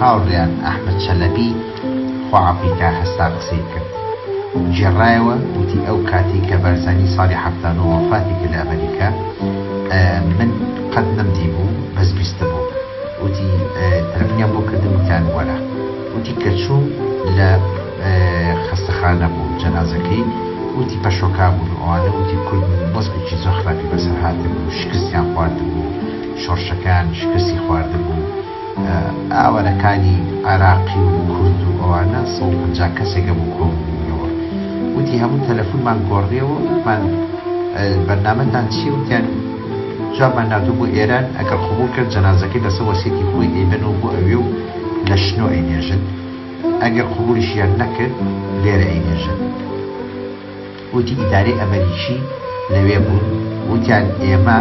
هاوڕێیان ئەحمەد چەلەبی خوا عەفوی کا هەستا قسەی کرد گێڕایەوە وتی ئەو کاتەی کە بارزانی ساڵی 79 وەفاتی کرد لە ئەمەریکا من قەت نەمدیبوو بەس بیستبووم وتی تەلەفونیان بۆ کردم وتیان وەرە وتی کە چووم لە خەستەخانە بوو جەنازەکەی وتی پەشۆکا بوون و ئەوانە وتی کورد وەزعێکی زۆر خراپی بەسەر هاتبوو شکستیان خواردبوو شۆڕشەکەیان شکستی خواردبوو ئاوارەکانی عێراقی و کورد و ئەوانە 150 کەسێک هەبوو کۆبووینەوە وتی هەموو تەلەفونمان گۆڕیەوە وتمان بەرنامەتان چییە وتیان جوابمان ناردوو بۆ ئێران ئەگەر قبوڵ کرد جەنازەکەی لەسەر وەسیەتی خۆی ئەیبەنەوە بۆ ئەوێ و لە شنۆ ئەینێژن ئەگەر قبوڵیشیان نەکرد لێرە ئەینێژن. وتی ئیدارەی ئەمەریکی لەوێ بوون وتیان ئێمە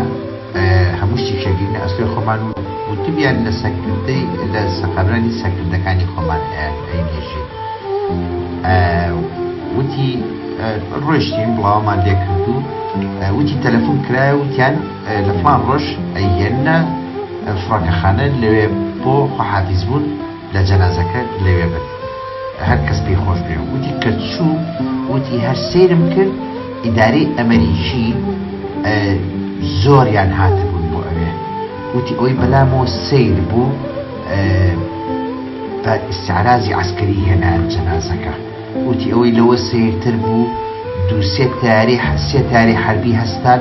هەموو شتێک ئەگرینە ئەستۆی خۆمان و وتبیان لە سەرکردەی لە سەقامرانی سەرکردەکانی خۆمان ئەینێژین. وتی ڕۆیشتین بڵاومان لێ کرد و وتی تەلەفۆن کرایە وتیان لە فڵان ڕۆژ ئەیهێننە فڕۆکەخانە لەوێ بۆ خواحافیز بوون لە جەنازەکە لەوێ بن هەر کەس پێی خۆش بێ. وتی کە چوو وتی هەر سەیرم کرد ئیدارەی ئەمەریکی زۆریان هاتبوون بۆ ئەوێ. وتی ئەوەی بەلامەوە سەیر بوو بە ئیستعرازی عەسکەری هێنایان جەنازەکە. وتی ئەوەی لەوە سەیرتر بوو دوو سێ تەیارەی سێ تەیارەی حەربی هەستان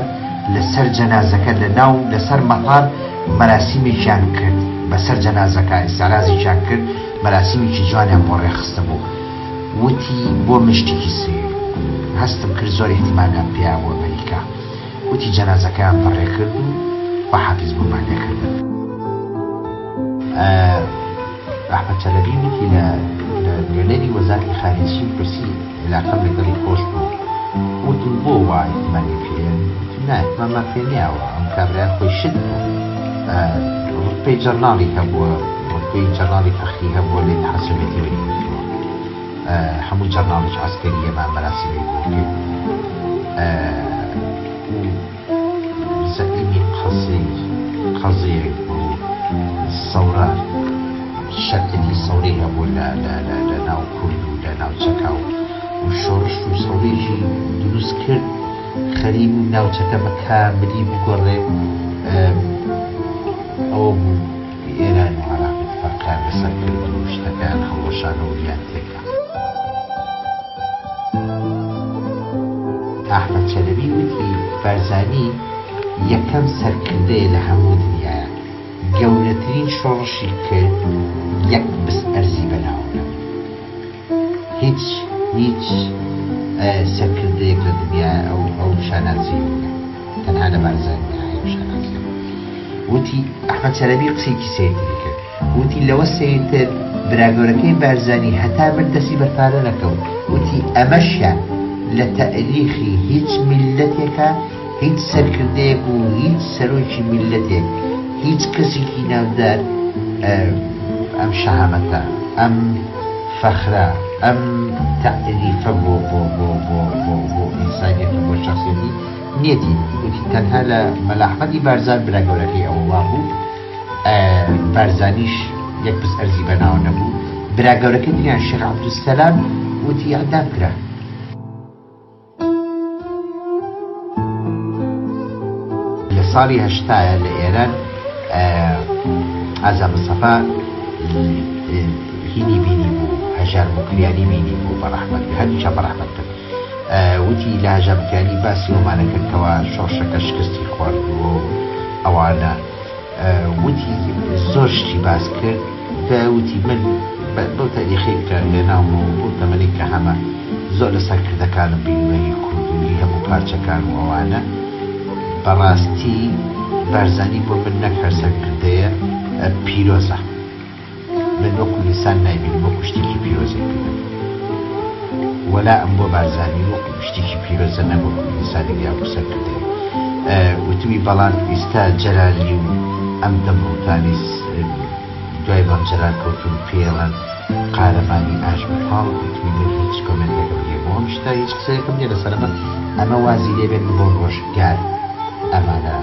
لەسەر جەنازەکە لە ناو لەسەر مەتار مەراسیمێکیان کرد بەسەر جەنازەکە ئیستعرازێکیان کرد مەراسیمێکی جوانیان بۆ ڕێکخستبوو. وتی بۆ من شتێکی سەیر بوو هەستم کرد زۆر ئیهتیمامیان پێیان بوو ئەمەریکا. وتی جەنازەکەیان بەڕێ کرد و خواحافیز بوونمان لێ کردن. ئەحمەد چەلەبی وتی لە نوێنەری وەزارەتی خارجیم پرسی عیلاقەم لەگەڵی خۆش بوو وتم بۆ وا ئیهتیمامی پێیە؟ وتی نا ئیهتیماممان پێ نییە ئەم کابرایە خۆی شت بوو ڕوتبەی جەرناڵی هەبووە ڕوتبەی جەرناڵی فەخری هەبووە لە ئیتحاد سۆڤێتی وەریگرتووە هەموو جەرناڵێکی عەسکەری ئێمە مەراسیمی بۆ کرد و زەعیمی قەزی قەزیەک بوو سەورە شەرعیەتی سەورەی هەبوو لە لە لە لە ناو کورد و لە ناوچەکە و و شۆڕش و سەورەیەکی دروست کرد خەریک بوو ناوچەکە بە کاملی بگۆڕێ ئەوە بوو ئێران و عێراق ئیتفاقیان لەسەر کرد و شتەکەیان هەڵوەشانەوە و لیان تێکدا. ئەحمەد چەلەبی وتی، بارزانی یەکەم سەرکردەیە لە هەموو دنیایا گەورەترین شۆڕشی کرد یەک بست ئەرزی بەناوە نەبوو. هیچ هیچ سەرکردەیەک لە دنیا ئەو ئەو شانازیەی نیە تەنها لە بارزانیا هەیە ئەو شانازیە. وتی ئەحمەد چەلەبی قسەیەکی سەیرتری کرد وتی لەوە سەیرتر برا گەورەکەی بارزانی هەتا مرد دەستی بەر پارە نەکەوت وتی ئەمەشیان لە تەئریخی هیچ میللەتێکا هیچ سەرکردەیەک و هیچ سەرۆکی میللەتێک هیچ کەسێکی ناودار ئەم شەهامەتە ئەم فەخرە ئەم تەعریفە بۆ بۆ بۆ بۆ بۆ بۆ ئینسانیەت و بۆ شەخسیەتی نیەتی وتی تەنها لە مەلا ئەحمەدی بارزان برا گەورەکەی ئەوە وابوو بارزانیش یەک پس ئەرزی بەناوە نەبوو برا گەورەکەی تریان شێخ عەبدولسەلام وتی ئیعدام کرا. لە ساڵی هەشتایە لە ئێران ئازا مستەفا هینی بینی بوو هەژار موکریانی بینی بوو بە ڕەحمەت بێ هەردووکیان بە ڕەحمەت بن وتی لە هەژار موکریانی باسی ئەومانە کرد کەوا شۆڕشەکە شکستی خواردووە و ئەوانە وتی زۆر شتی باس کرد دوای وتی من بەو تاریخەی کە هێناومە و بەو تەمەنەی کە هەمە زۆر لە سەرکردەکانم بینیوە هی کورد و هی هەموو پارچەکان و ئەوانە بەڕاستی بارزانی بۆ من نەک هەر سەرکردەیە پیرۆزە. من وەکو ئینسان نایبینم وەکو شتێکی پیرۆز ئەیبینم وەلائم بۆ بارزانی وەکو شتێکی پیرۆزە نەک وەکو ئینسانێک یا وەکو سەرکردەیەک وتمی بەڵام ئیستا جەلالی و ئەم دەمڕوتانەی دوای مام جەلال کەوتون پێیەڵێن قارەمانی ئاش بەتاڵ وتمی من هیچ کۆمێنتێکم نییە بۆ ئەم شتە هیچ قسەیەکم نییە لەسەر ئەمە ئەمە وازی لێ بێن بۆ ڕۆژگار ئەمانە.